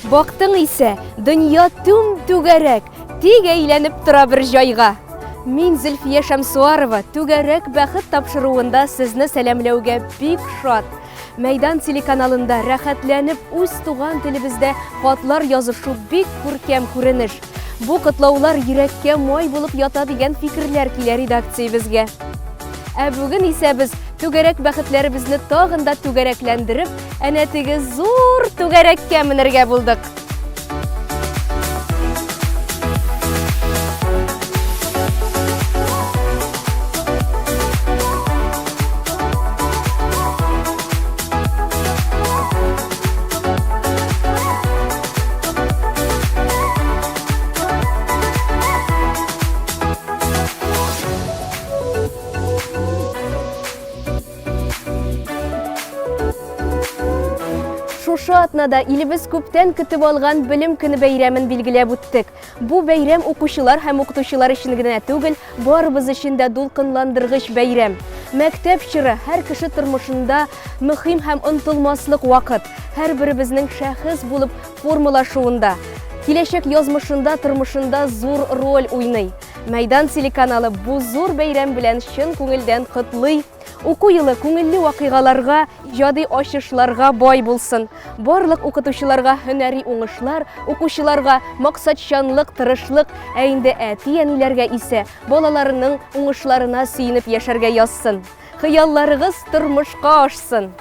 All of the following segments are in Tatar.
Бактың исә, дөнья түм-түгәрәк, тик әйләнеп тора бер җайга. Мин Зөлфия Шәмсуарова, Түгәрәк бәхет тапшыруында сезне сәламләүгә бик шат. Мәйдан телеканалында рәхәтләнеп үз туган телебездә хатлар язышу бик күркәм күренеш. Бу котлаулар йөрәккә май булып ята дигән фикерләр килә редакциябезгә. Ә бүген исә без түгәрәк бәхетләребезне тагын да түгәрәкләндереп, әнә теге зур түгәрәккә менергә булдык. Шушы атнада илебез күптән көтеп алган Белем көне бәйрәмен билгеләп үттек. Бу бәйрәм укучылар һәм укытучылар өчен генә түгел, барыбыз өчен дә дулкынландыргыч бәйрәм. Мәктәп чоры һәр кеше тормышында мөһим һәм онытылмаслык вакыт. Һәрберебезнең шәхес булып формалашуында, киләчәк язмышында, тормышында зур роль уйный. Мәйдан телеканалы бу зур бәйрәм белән чын күңелдән котлый. Уку елы күңелле вакыйгаларга, иҗади ачышларга бай булсын. Барлык укытучыларга һөнәри уңышлар, укучыларга максатчанлык, тырышлык, ә инде әти-әниләргә исә балаларының уңышларына сөенеп яшәргә язсын. Хыялларыгыз тормышка ашсын!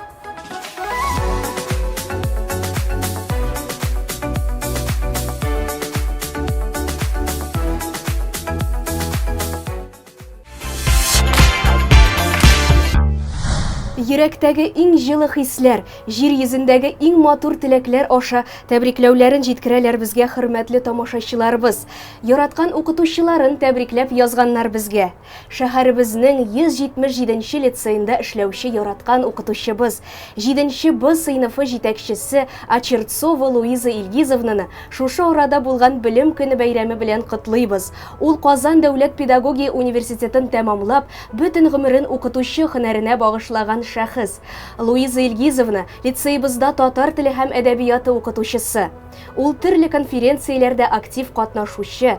Йөрәктәге иң җылы хисләр, җир йөзендәге иң матур теләкләр аша тәбрикләүләрен җиткерәләр безгә хөрмәтле тамашачыларыбыз. Яраткан укытучыларын тәбрикләп язганнар безгә. Шәһәребезнең 177 нче лицеенда эшләүче яраткан укытучыбыз, җиденче Б сыйныфы җитәкчесе Очерцова Луиза Илгизовнаны шушы арада булган Белем көне бәйрәме белән котлыйбыз. Ул Казан дәүләт педагогия университетын тәмамлап, бөтен гомерен укытучы һөнәренә багышлаган шәхес. Луиза Илгизовна, лицеебызда татар теле һәм әдәбияты укытучысы. Ул төрле конференцияләрдә актив катнашучы,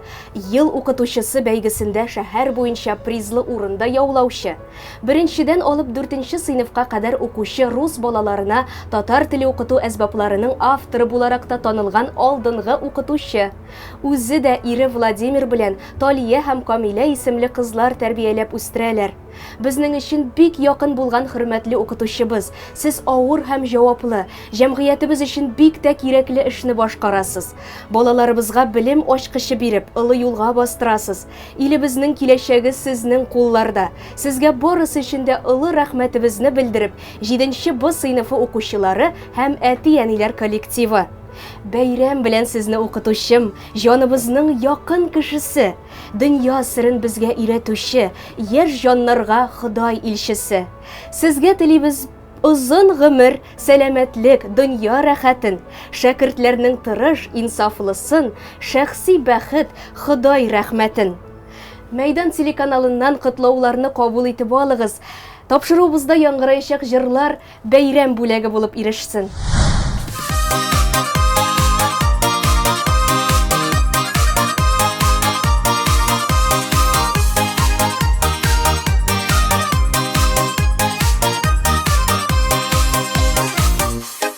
Ел укытучысы бәйгесендә шәһәр буенча призлы урын да яулаучы. Беренчедән алып дүртенче сыйныфка кадәр укучы рус балаларына татар теле укыту әсбапларының авторы буларак та танылган алдынгы укытучы. Үзе дә ире Владимир белән Талия һәм Камилә исемле кызлар тәрбияләп үстерәләр. Безнең өчен бик якын булган хөрмәтле укытучыбыз, сез авыр һәм җаваплы, җәмгыятебез өчен бик тә кирәкле эшне башкарасыз. Балаларыбызга белем ачкычы биреп, олы юлга бастырасыз. Илебезнең киләчәге сезнең кулларда. Сезгә барысы өчен дә олы рәхмәтебезне белдереп, җиденче Б сыйныфы укучылары һәм әти-әниләр коллективы. Бәйрәм белән сезне, укытучым, җаныбызның якын кешесе! Дөнья серен безгә өйрәтүче, яшь җаннарга Ходай илчесе. Сезгә телибез озын гомер, сәламәтлек, дөнья рәхәтен, шәкертләрнең тырыш, инсафлысын, шәхси бәхет, Ходай рәхмәтен. Мәйдан телеканалыннан котлауларны кабул итеп алыгыз. Тапшыруыбызда яңгыраячак җырлар бәйрәм бүләге булып ирешсен.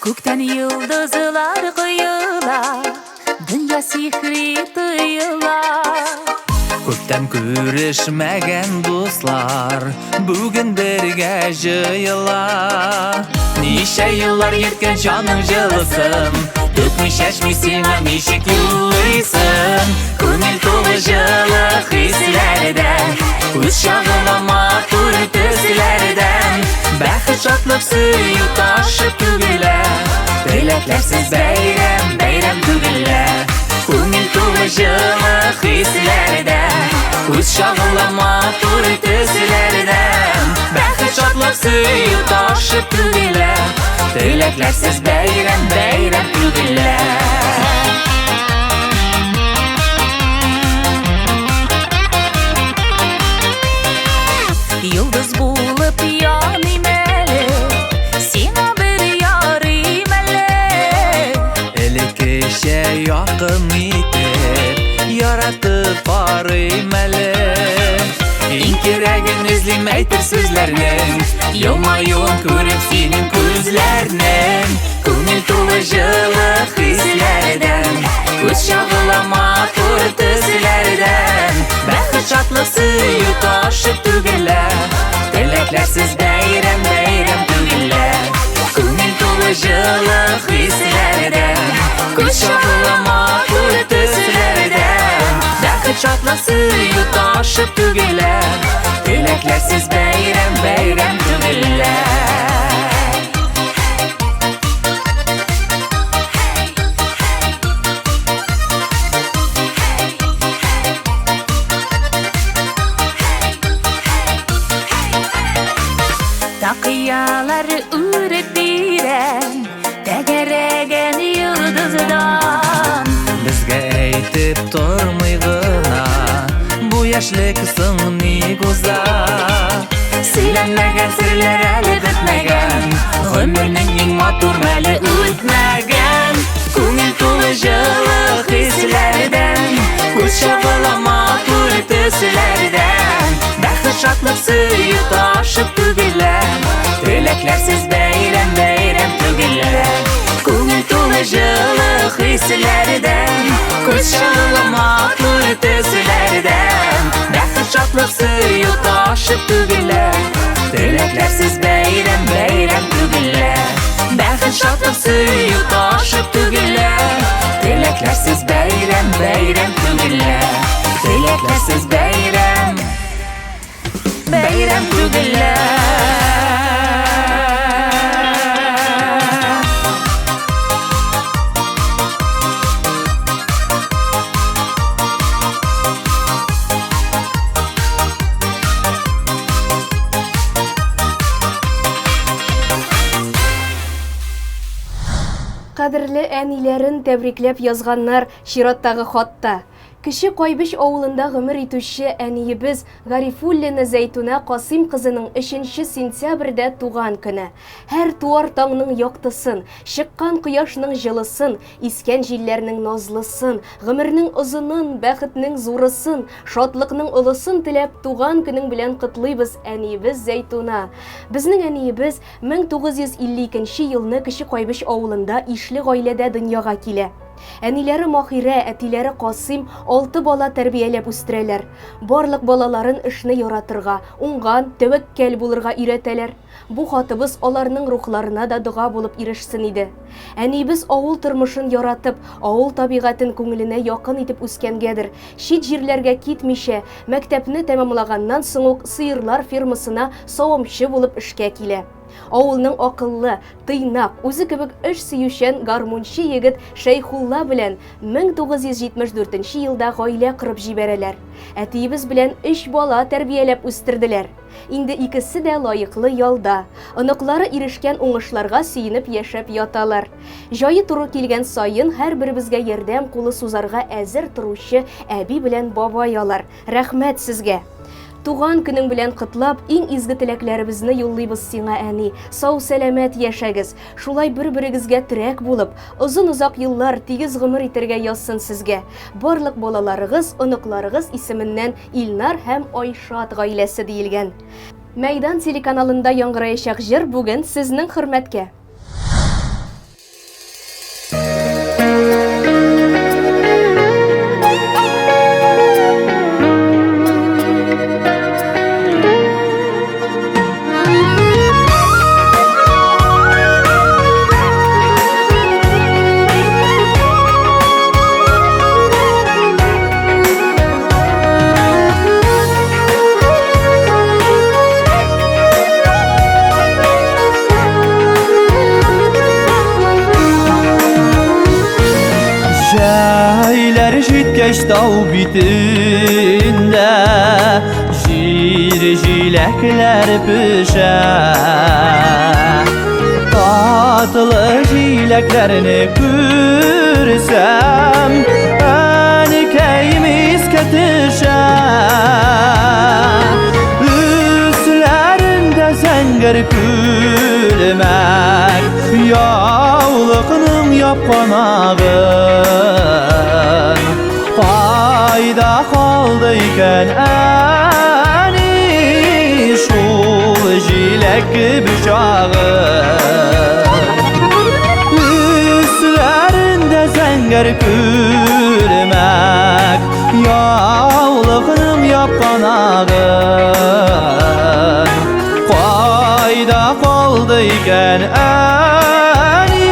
Күктән йолдызлар коела, Дөнья сихри тоела. Күптән күрешмәгән дуслар Бүген бергә җыела. Ничә еллар йөрткән җаның җылысын Түкми чәчми сиңа ничек юллыйсың. Күңел тулы җылы хисләрдән, Күз чагыла матур төсләрдән. Бәхет, шатлык, сөю ташып түгелә, Теләкләрсез бәйрәм, бәйрәм түгелә. Күңел тулы җылы хисләрдән, Күз чагыла матур төсләрдән. Бәхет, шатлык, сөю ташып түгелә, Теләкләрсез бәйрәм, бәйрәм түгелә. Йолдыз булып яныйм әле, сиңа бер ярыйм әле. Элеккечә Белмим әйтер сүзләрнең, Елмаюын күреп синең күзләрнең. Күңел тулы җылы хисләрдән, Күз чагыла матур төсләрдән. Бәхет, шатлык, сөю ташып түгелә, Теләкләрсез бәйрәм, бәйрәм түгелә. Күңел тулы җылы хисләрдән, Күз чагыла матур төсләрдән. Бәхет, шатлык, сөю ташып түгелә, Теләкләрсез бәйрәм, бәйрәм түгелә. Такыялар үреп бирәм, Тәгәрәгән йолдыздан. Безгә әйтеп тормый гына, Бу яшьлек соң ник уза? Сөйләнмәгән серләр әле бетмәгән, Гомернең иң матур мәле үтмәгән. Күңел тулы җылы хисләрдән, Күз чагыла матур төсләрдән. Бәхет, шатлык, сөю ташып түгелә, Теләкләрсез бәйрәм, бәйрәм түгелә. Күңел тулы җылы хисләрдән, Күз чагыла матур төсләрдән. Бәхет, шатлык, сөю ташып түгелә, Теләкләрсез бәйрәм, бәйрәм түгелә. Бәхет, шатлык, сөю ташып түгелә, Теләкләрсез бәйрәм, бәйрәм түгелә. Теләкләрсез бәйрәм, бәйрәм түгелә. Кадерле әниләрен тәбрикләп язганнар чираттагы хатта. Кече Кайбыч авылында гомер итүче әниебез Гарифуллина Зәйтүнә Касыйм кызының өченче сентябрьдә туган көне. Һәр туар таңның яктысын, чыккан кояшның җылысын, искән җилләрнең назлысын, гомернең озынын, бәхетнең зурысын, шатлыкның олысын теләп туган көнең белән котлыйбыз, әниебез Зәйтүнә. Безнең әниебез 1952 елны Кече Кайбыч авылында ишле гаиләдә дөньяга килә. Әниләре Махирә, әтиләре Касыйм алты бала тәрбияләп үстерәләр. Барлык балаларын эшне яратырга, уңган, тәвәккәл булырга өйрәтәләр. Бу хатыбыз аларның рухларына да дога булып ирешсен иде. Әниебез авыл тормышын яратып, авыл табигатен күңеленә якын итеп үскәнгәдер, чит җирләргә китмичә, мәктәпне тәмамлаганнан соң ук сыерлар фермасына савымчы булып эшкә килә. Авылның акыллы, тыйнак, үзе кебек эш сөючән гармунчы егет Шәйхулла белән 1974 елда гаилә корып җибәрәләр. Әтиебез белән өч бала тәрбияләп үстерделәр. Инде икесе дә лаеклы ялда. Оныклары ирешкән уңышларга сөенеп яшәп яталар. Җае туры килгән саен һәрберебезгә ярдәм кулы сузарга әзер торучы әби белән бабай алар. Рәхмәт сезгә! Туган көнең белән котлап, иң изге теләкләребезне юллыйбыз сиңа, әни. Сау-сәламәт яшәгез. Шулай бер-берегезгә терәк булып, озын-озак еллар тигез гомер итәргә язсын сезгә. Барлык балаларыгыз, оныкларыгыз исеменнән Илнар һәм Айшат гаиләсе диелгән. Мәйдан телеканалында яңгыраячак җыр бүген сезнең хөрмәткә. Җәйләр җиткәч тау битендә Җир җиләкләр пешә. Татлы җиләкләрне күрсәм, Әнкәем искә төшә. Өсләрендә зәңгәр күлмәк, Яулыкның япкан агын. Кайда калды икән әни? җиләк кебек чагы. Өсләрендә зәңгәр күлмәк, яулыкның япкан агын. Кайда калды икән әни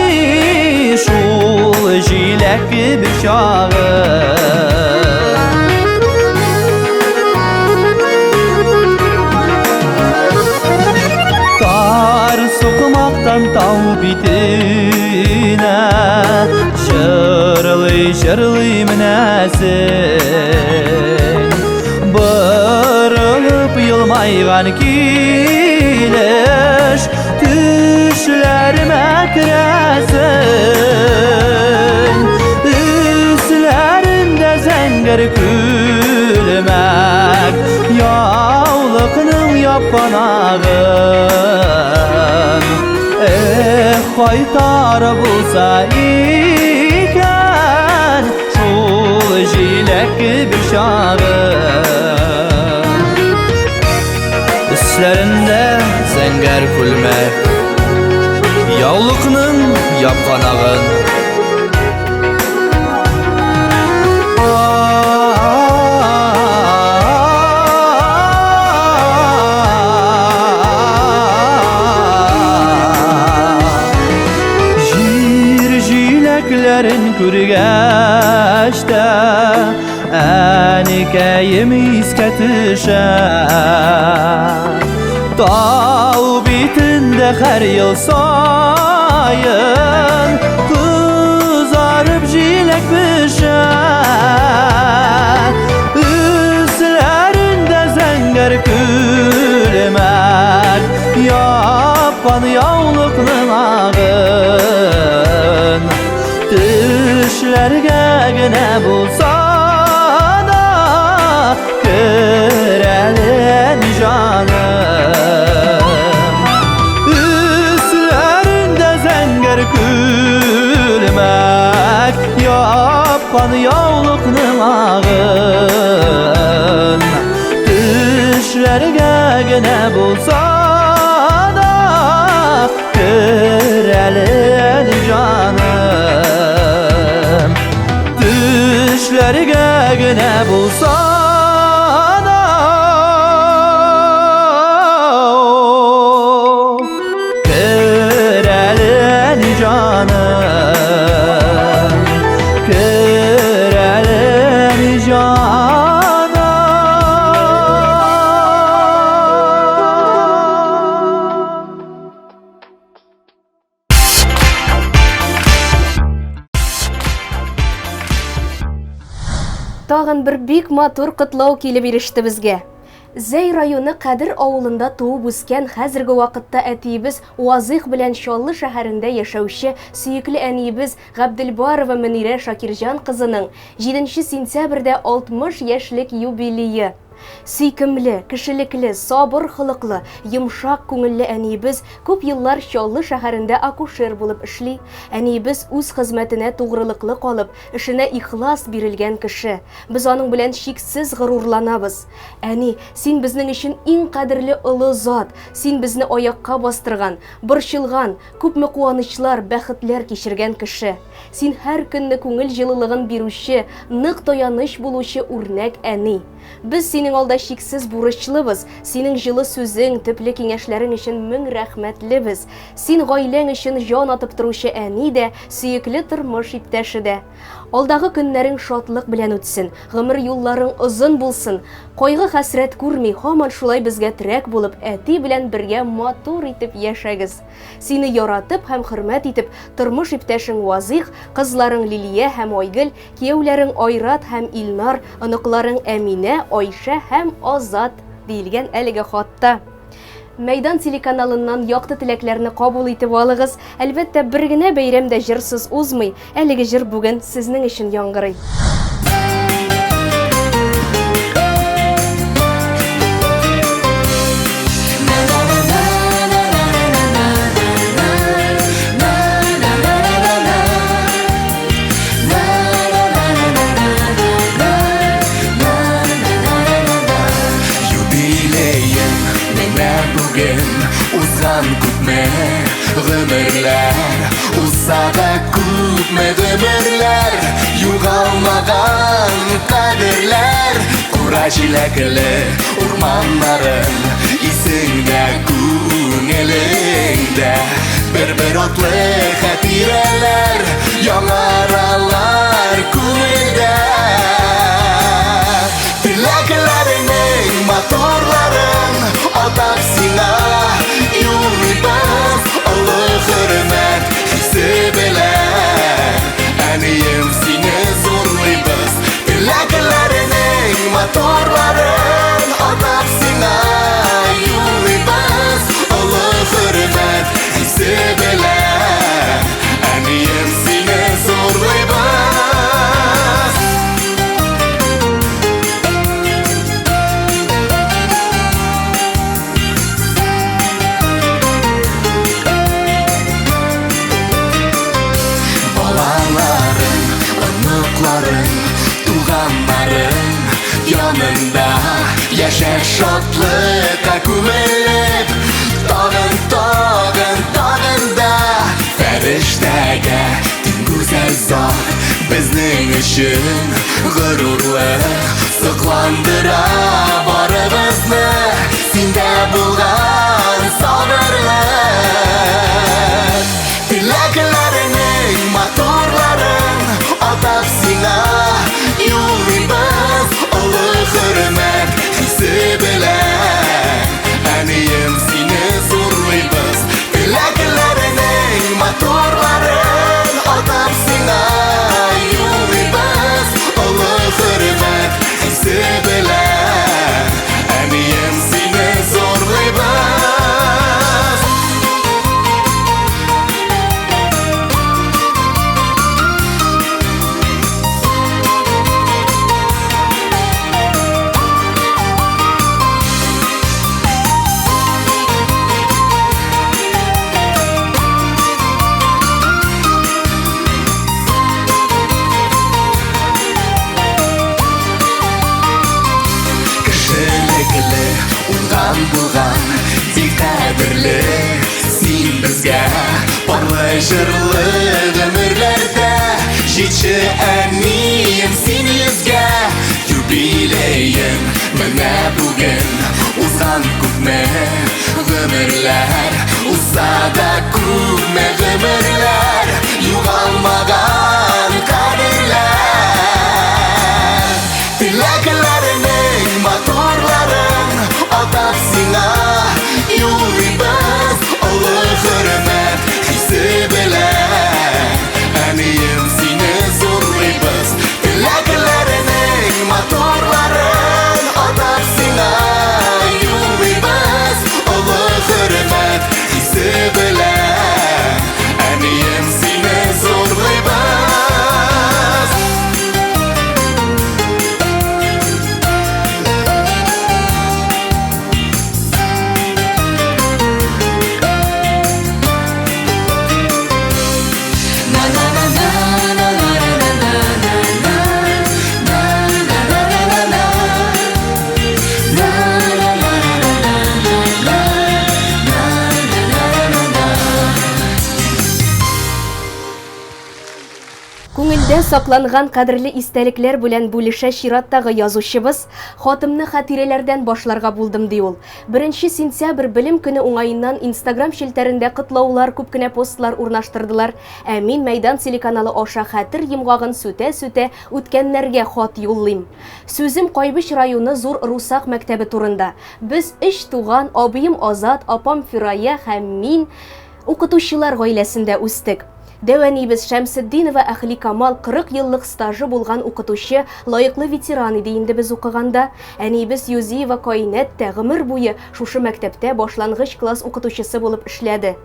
шул җиләк кебек чагы? Тар сукмактан тау битенә җырлый-җырлый менәсең. Борылып елмайган килеш төшләремә керәсең. Өсләрендә зәңгәр күлмәк, яулыкның япкан агын. Эх, кайтар булса икән шул җиләк кебек чагы. Өсләрендә зәңгәр күлмәк, яулыкның япкан агын. Җир җиләкләрен күргәч тә, әникәем искә төшә. Тау битендә һәр ел саен кызарып җиләк пешә. Өсләрендә зәңгәр күлмәк, япкан яулыкның агын. Төшләргә генә булса да керәлен җаным. Өсләрендә зәңгәр күлмәк, япкан яулыкның агын. Төшләргә генә булса да керәлен җаным. Төшләргә генә булса да керәлен җаным, керәлен җаным. Тагын бер бик матур котлау килеп иреште безгә. Зәй районы Кадер авылында туып үскән, хәзерге вакытта әтиебез Вазыйх белән Чаллы шәһәрендә яшәүче сөекле әниебез Габделбарова Мөнирә Шакирҗан кызының 7 сентябрьдә 60 яшьлек юбилее. Сөйкемле, кешелекле, сабыр холыклы, йомшак күңелле әниебез күп еллар Чаллы шәһәрендә акушер булып эшли. Әниебез үз хезмәтенә тугрылыклы калып, эшенә ихлас бирелгән кеше. Без аның белән чиксез горурланабыз. Әни, син безнең өчен иң кадерле олы зат. Син безне аякка бастырган, борчылган, күпме куанычлар, бәхетләр кичергән кеше. Син һәр көнне күңел җылылыгын бирүче, нык таяныч булучы үрнәк әни. Без синең алда чиксез бурычлыбыз. Синең җылы сүзең, төпле киңәшләрең өчен мең рәхмәтлебез. Син гаиләң өчен җан атып торучы әни дә, сөекле тормыш иптәше дә. Алдагы көннәрең шатлык белән үтсен, гомер юлларың озын булсын. Кайгы-хәсрәт күрми, һаман шулай безгә терәк булып, әти белән бергә матур итеп яшәгез. Сине яратып һәм хөрмәт итеп, тормыш иптәшең Вазыйх, кызларың Лилия һәм Айгөл, кияүләрең Айрат һәм Илнар, оныкларың Әминә, Айшә һәм Азат, диелгән әлеге хатта. Мәйдан телеканалыннан якты теләкләрне кабул итеп алыгыз. Әлбәттә, бер генә бәйрәм дә җырсыз узмый. Әлеге җыр бүген сезнең өчен яңгырый. Юбилеең менә бүген. Узган күпме гомерләр, узса да күпме гомерләр, югалмаган кадерләр, кура җиләкле урманнарың исеңдә, күңелеңдә. Бер-бер атлы хатирәләр яңаралар күңелдә. Теләкләреңнең матурларын атап сиңа юллыйбыз олы хөрмәт хисе белән. Әнием, сине зурлыйбыз. Теләкләреңнең матурларын атап сиңа юллыйбыз олы хөрмәт хисе белән. Әнием, сине зурлыйбыз. Балаларың, оныкларың, туганнарың янында яшә шатлыкка күмелеп, тагын, тагын, тагын да фәрештәгә тиң гүзәл зат, безнең өчен горурлык, сокландыра барыбызны синдә булган сабырлык. Теләкләреңнең матурларын атап сиңа юллыйбыз олы хөрмәт хисе белән. Әнием, сине зурлыйбыз. Теләкләреңнең матурларын атап сиңа юллыйбыз олы хөрмәт хисе белән. Әнием, сине зурлыйбыз. Кешелекле, уңган булган, бик кадерле син безгә. Парлы җырлы гомерләрдә җитче, әнием, син йөзгә. Юбилеең менә бүген, узган күпме гомерләр, узса да күпме гомерләр, югалмаган кадерләр. Теләкләреңнең матурларын атап сиңа юллыйбыз олы хөрмәт хисе белән. Әнием, сине зурлыйбыз. Теләкләреңнең матурларын атап сиңа юллыйбыз олы хөрмәт хисе белән. Әнием, сине зурлыйбыз. Күңелдә сакланган кадерле истәлекләр белән бүлешә чираттагы язучыбыз. Хатымны хатирәләрдән башларга булдым, ди ул. 1 сентябрь белем көне уңаеннан Инстаграм челтәрендә котлаулар, күп кенә постлар урнаштырдылар. Ә мин Мәйдан телеканалы аша хәтер йомгагын сүтә-сүтә үткәннәргә хат юллыйм. Сүзем Кайбыч районы Зур Русак мәктәбе турында. Без өч туган, абыем Азат, апам Фирая һәм мин, укытучылар гаиләсендә үстек. Дәү әниебез Шәмсетдинова Әхликамал 40 еллык стажы булган укытучы, лаеклы ветеран иде инде без укыганда. Әниебез Юзиева Каинәт тә гомер буе шушы мәктәптә башлангыч класс укытучысы булып эшләде.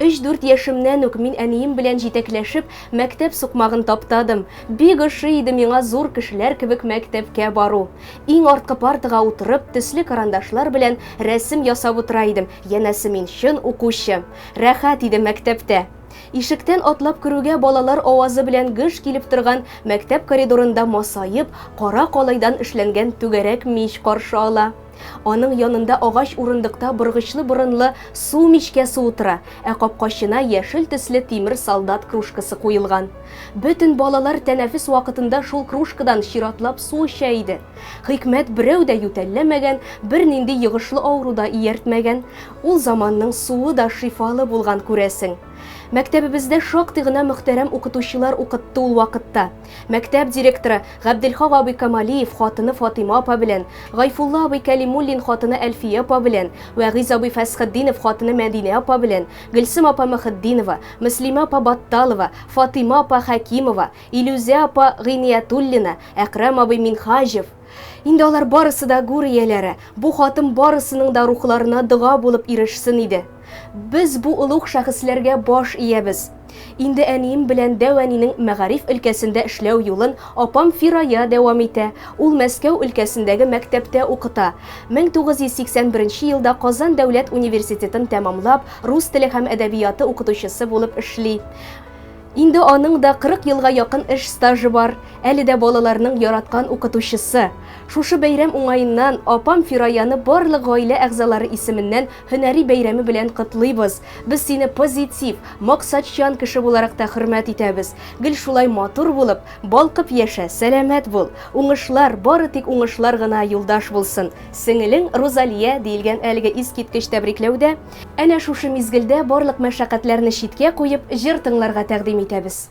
Өч-дүрт яшемнән үк мин әнием белән җитәкләшеп мәктәп сукмагын таптадым. Бик ошый иде миңа зур кешеләр кебек мәктәпкә бару. Иң арткы партага утырып, төсле карандашлар белән рәсем ясап утыра идем, янәсе мин чын укучы. Рәхәт иде мәктәптә. Ишектән атлап керүгә балалар авазы белән гөж килеп торган мәктәп коридорында масаеп, кара калайдан эшләнгән түгәрәк мич каршы ала. Аның янында агач урындыкта боргычлы борынлы су мичкәсе утыра, ә капкачына яшел төсле тимер солдат кружкасы куелган. Бөтен балалар тәнәфес вакытында шул кружкадан чиратлап су эчә иде. Хикмәт берәү дә ютәлләмәгән, бернинди йогышлы авыру да ияртмәгән. Ул заманның суы да шифалы булган, күрәсең. Мәктәбебездә шактый гына мөхтәрәм укытучылар укытты ул вакытта. Мәктәп директоры Габделхак абый Камалиев хатыны Фатыйма апа белән, Гайфулла абый Кәлимуллин хатыны Әлфия апа белән, Вәгыйз абый Фәсхетдинов хатыны Мәдинә апа белән, Гөлсем апа Мөхетдинова, Мөслимә апа Батталова, Фатыйма апа Хәкимова, Илүзә апа Гыйниятуллина, Әкрәм абый Минһаҗев. Инде алар барысы да гүр ияләре. Бу хатым барысының да рухларына дога булып ирешсен иде. Без бу олуг шәхесләргә баш иябез. Инде әнием белән дәү әнинең мәгариф өлкәсендә эшләү юлын апам Фирая дәвам итә. Ул Мәскәү өлкәсендәге мәктәптә укыта. 1981 елда Казан дәүләт университетын тәмамлап, рус теле һәм әдәбияты укытучысы булып эшли. Инде аның да 40 елга якын эш стажы бар, әле дә балаларның яраткан укытучысы. Шушы бәйрәм уңаеннан апам Фираяны барлык гаилә әгъзалары исеменнән һөнәри бәйрәме белән котлыйбыз. Без сине позитив, максатчан кеше буларак та хөрмәт итәбез. Гел шулай матур булып, балкып яшә, сәламәт бул. Уңышлар, бары тик уңышлар гына юлдаш булсын. Сеңелең Рузалия, диелгән әлеге искиткеч тәбрикләүдә. Әнә шушы мизгелдә барлык мәшәкатьләрне читкә куеп, җыр тыңларга тәкъдим итәбез.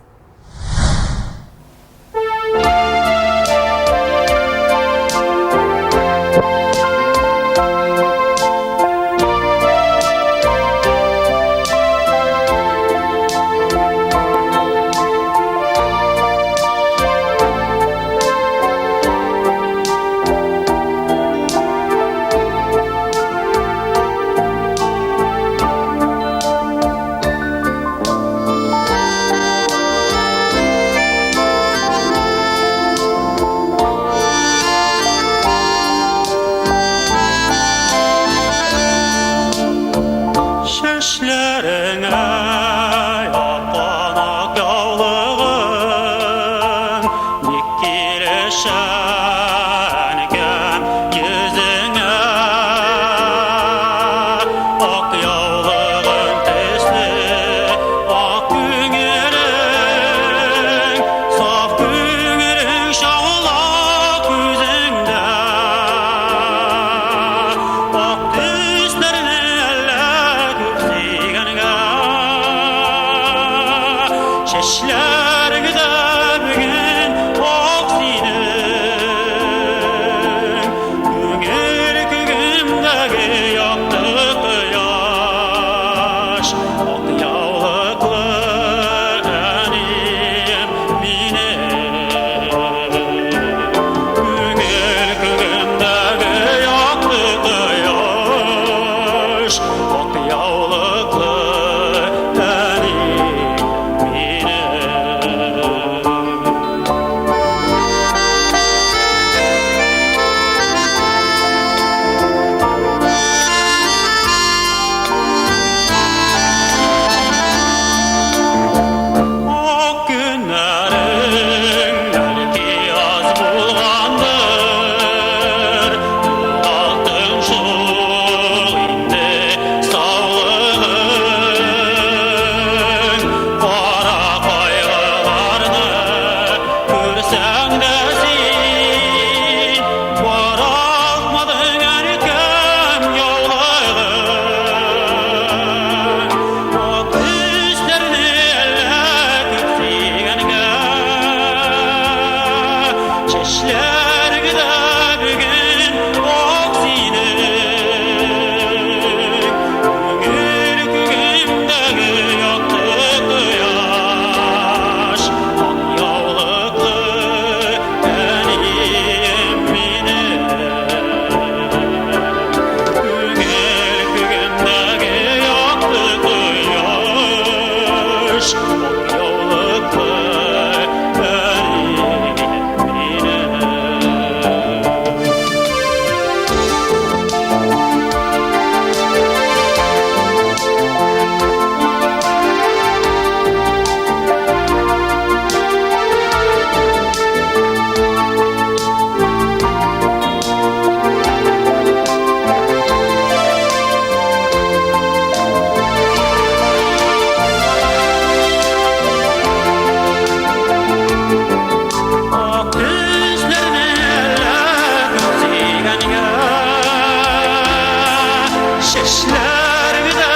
Чәчләрең дә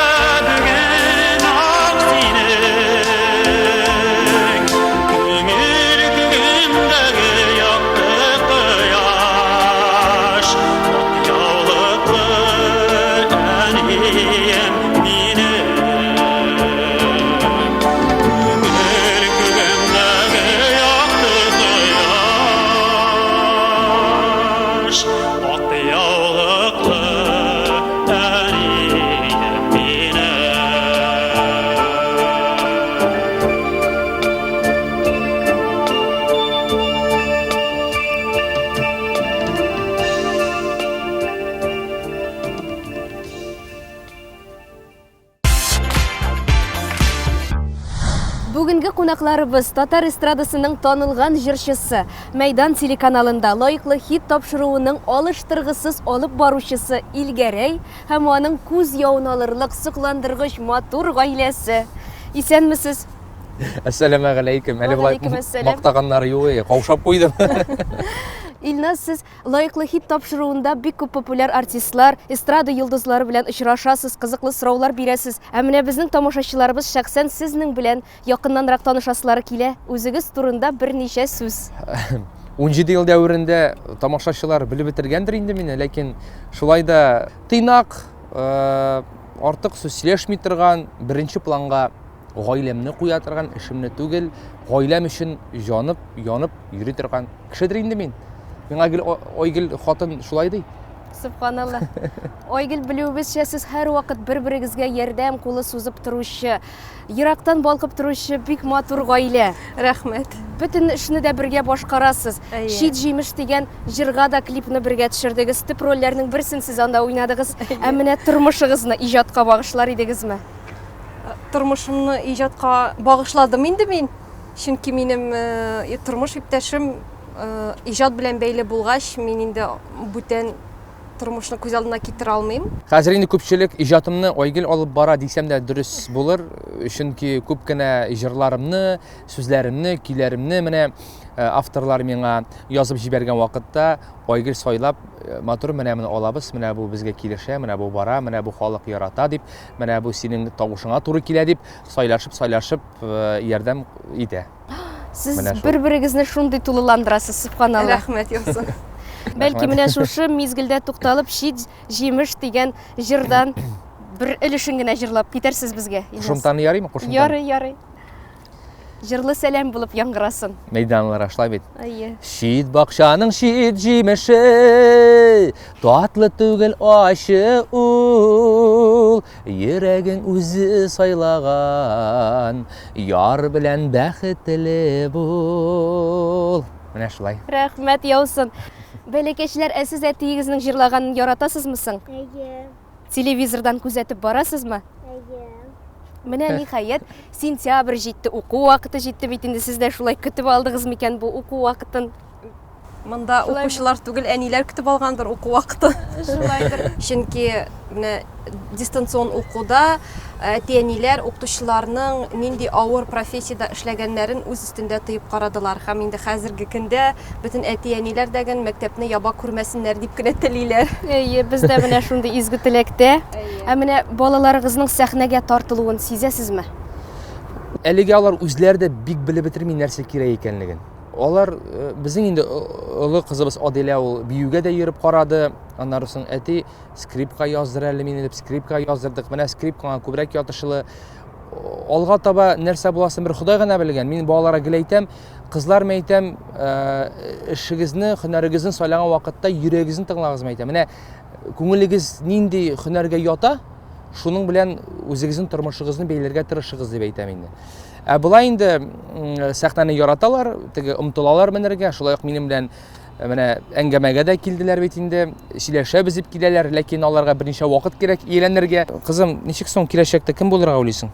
бүген ак синең, Күңел күгендәге якты кояш. Ак яулыклы әнием минем, Күңел күгендәге якты кояш. Ак яулыклы әнием минем. Бүгенге кунакларыбыз татар эстрадасының танылган җырчысы, Мәйдан телеканалында лаеклы хит тапшыруының алыштыргысыз алып баручысы Илгәрәй һәм аның күз явын алырлык сокландыргыч матур гаиләсе. Исәнмесез! Әссәламәгаләйкем. Әле болай мактаганнары юк, каушап куйдым. Илназ, сез Лаеклы хит тапшыруында бик күп популяр артистлар, эстрада йолдызлары белән очрашасыз, кызыклы сораулар бирәсез. Ә менә безнең тамашачыларыбыз шәхсән сезнең белән якыннанрак танышасылары килә. Үзегез турында берничә сүз. 17 ел дәверендә тамашачылар белеп бетергәндер инде мине, ләкин шулай да тыйнак, э, артык сүз сөйләшми торган, беренче планга гаиләмне куя торган, эшемне түгел, гаиләм өчен җанып, янып йөри торган кешедер инде мин. Миңа гел Айгөл хатын шулай ди. Субханалла. Айгөл, белүебезчә, сез һәрвакыт бер-берегезгә ярдәм кулы сузып торучы, ерактан балкып торучы бик матур гаилә. Рәхмәт. Бөтен эшне дә бергә башкарасыз. Чит җимеш дигән җырга да клипны бергә төшердегез. Төп рольләрнең берсен сез анда уйнадыгыз. Ә менә тормышыгызны иҗатка багышлар идегезме? Тормышымны иҗатка багышладым инде мин. Чөнки минем э, тормыш иптәшем э, иҗат белән бәйле булгач, мин инде бүтән тормышны күз алдына китерә алмыйм. Хәзер инде күпчелек иҗатымны Айгөл алып бара дисәм дә дөрес булыр, чөнки күп кенә җырларымны, сүзләремне, көйләремне менә э, авторлар миңа язып җибәргән вакытта Айгөл сайлап, матур менә моны алабыз, менә бу безгә килешә, менә бу бара, менә бу халык ярата дип, менә бу синең тавышыңа туры килә дип, сайлашып-сайлашып э, ярдәм итә. Сез бер-берегезне шундый тулыландырасыз, субханалла. Рәхмәт яусын. Бәлки менә шушы мизгелдә тукталып, чит җимеш дигән җырдан бер өлешен генә җырлап китәрсез безгә. Кушымтаны ярыймы? Кушымтаны. Ярый, ярый. Җырлы сәлам булып яңгырасын. Мәйданлар шулай бит. Әйе. Чит бакчаның чит җимеше, татлы түгел ачы ул. Йөрәгең үзе сайлаган, яр белән бәхетле бул. Менә шулай. Рәхмәт яусын. Бәләкәчләр, ә сез әтиегезнең җырлаганын яратасызмы соң? Әйе. Телевизордан күзәтеп барасызмы? Әйе. Менә ниһаять, сентябрь җитте, уку вакыты җитте бит инде. Сез дә шулай көтеп алдыгыз микән бу уку вакытын? Монда укучылар түгел, әниләр көтеп алгандыр уку вакыты. Шулайдыр. Чөнки менә дистанцион укуда әти-әниләр укытучыларның нинди авыр профессиядә эшләгәннәрен үз өстендә тоеп карадылар. Һәм инде хәзерге көндә бөтен әти-әниләр дә ген мәктәпне яба күрмәсеннәр дип кенә телиләр. Әйе, без дә менә шундый изге теләктә. Ә менә балаларыгызның сәхнәгә тартылуын сизәсезме? Әлегә алар үзләре дә бик белеп бетерми нәрсә кирәк икәнлеген. Алар э, безнең инде олы кызыбыз Аделя ул биюгә дә йөреп карады. Аннары соң әти скрипка яздыр әле мине дип скрипка яздырдык. Менә скрипкаңа күбрәк ятышлы. Алга таба нәрсә буласын бер Ходай гына белгән. Мин балаларга гел әйтәм, кызлар мен әйтәм, э, эшегезне, һөнәрегезне сайлаган вакытта йөрәгегезне тыңлагыз мен әйтәм. Менә күңелегез нинди һөнәргә ята, шуның белән үзегезнең тормышыгызны бәйләргә тырышыгыз дип әйтәм инде. Ә болай инде сәхнәне яраталар, теге омтылалар менергә, шулай ук минем белән Э, менә әңгәмәгә дә килделәр бит инде, сөйләшәбез дип киләләр, ләкин аларга берничә вакыт кирәк ияләнергә. Кызым, ничек соң киләчәктә кем булырга уйлыйсың?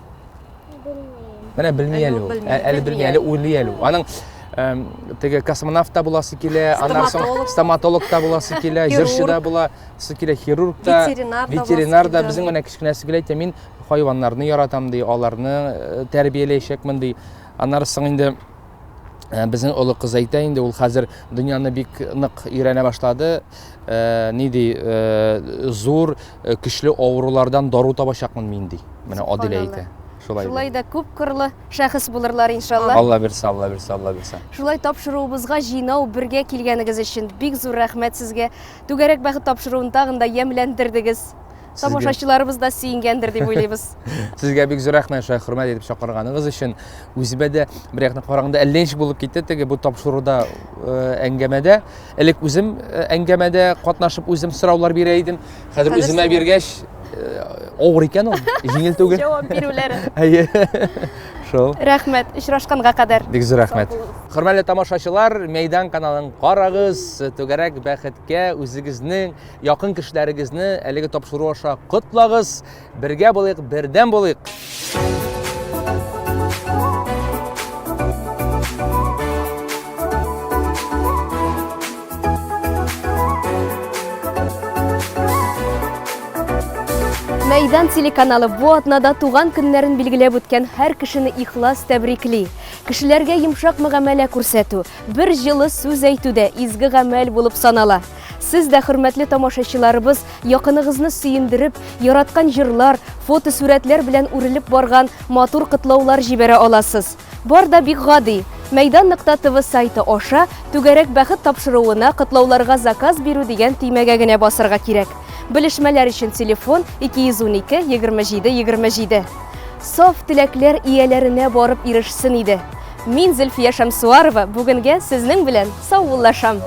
Белмим. Менә белми әле ул. Әле белми, әле уйлый әле ул. Аның теге космонавт та буласы килә, аннан соң стоматолог та буласы килә, җырчы да буласы килә, хирург та, ветеринар да. Безнең менә кечкенәсе гел әйтә, мин хайваннарны яратам ди, аларны э, тәрбияләячәкмен ди. Аннары соң инде. Э, безнең олы кыз әйтә инде, ул хәзер дөньяны бик нык өйрәнә башлады. Э, ни ди, э, зур, көчле авырулардан дару табачакмын мин ди. Менә Адилә әйтә. Шулай. Шулай да күп кырлы шәхес булырлар иншалла. Алла бирсә, Алла бирсә, Алла бирсә. Шулай тапшыруыбызга җыйнау бергә килгәнегез өчен бик зур рәхмәт сезгә. Түгәрәк бәхет тапшыруын тагын да ямьләндердегез. Тамашачыларыбыз да сөенгәндер дип уйлыйбыз. Сезгә бик зур рәхмәт, шулай хөрмәт итеп чакырганыгыз өчен. Үземә дә бер яктан караганда әллә ничек булып китте теге бу тапшыруда э, әңгәмәдә. Элек үзем э, әңгәмәдә катнашып үзем сораулар бирә идем. Хәзер үземә биргәч э, авыр икән ул, җиңел түгел. Җавап бирүләре. Әйе. Шул. Рәхмәт, очрашканга кадәр. Бик зур рәхмәт. Хөрмәтле тамашачылар, Мәйдан каналын карагыз, түгәрәк бәхеткә үзегезнең Якын кешеләрегезне әлеге тапшыру аша котлагыз. Бергә булыйк, бердәм булыйк. Мәйдан телеканалы бу атнада туган көннәрен билгеләп үткән һәр кешене ихлас тәбрикли. Кешеләргә йомшак мөгамәлә күрсәтү, бер җылы сүз әйтү дә изге гамәл булып санала. Сез дә, хөрмәтле тамашачыларыбыз, якыныгызны сөендереп, яраткан җырлар, фотосурәтләр белән үрелеп барган матур котлаулар җибәрә аласыз. Бар да бик гади. Мәйдан нокта тв сайты аша Түгәрәк бәхет тапшыруына котлауларга заказ бирү дигән төймәгә генә басарга кирәк. Белешмәләр өчен телефон 212 27 27. Саф теләкләр ияләренә барып ирешсен иде. Мин Зөлфия Шәмсуарова бүгенгә сезнең белән саубуллашам.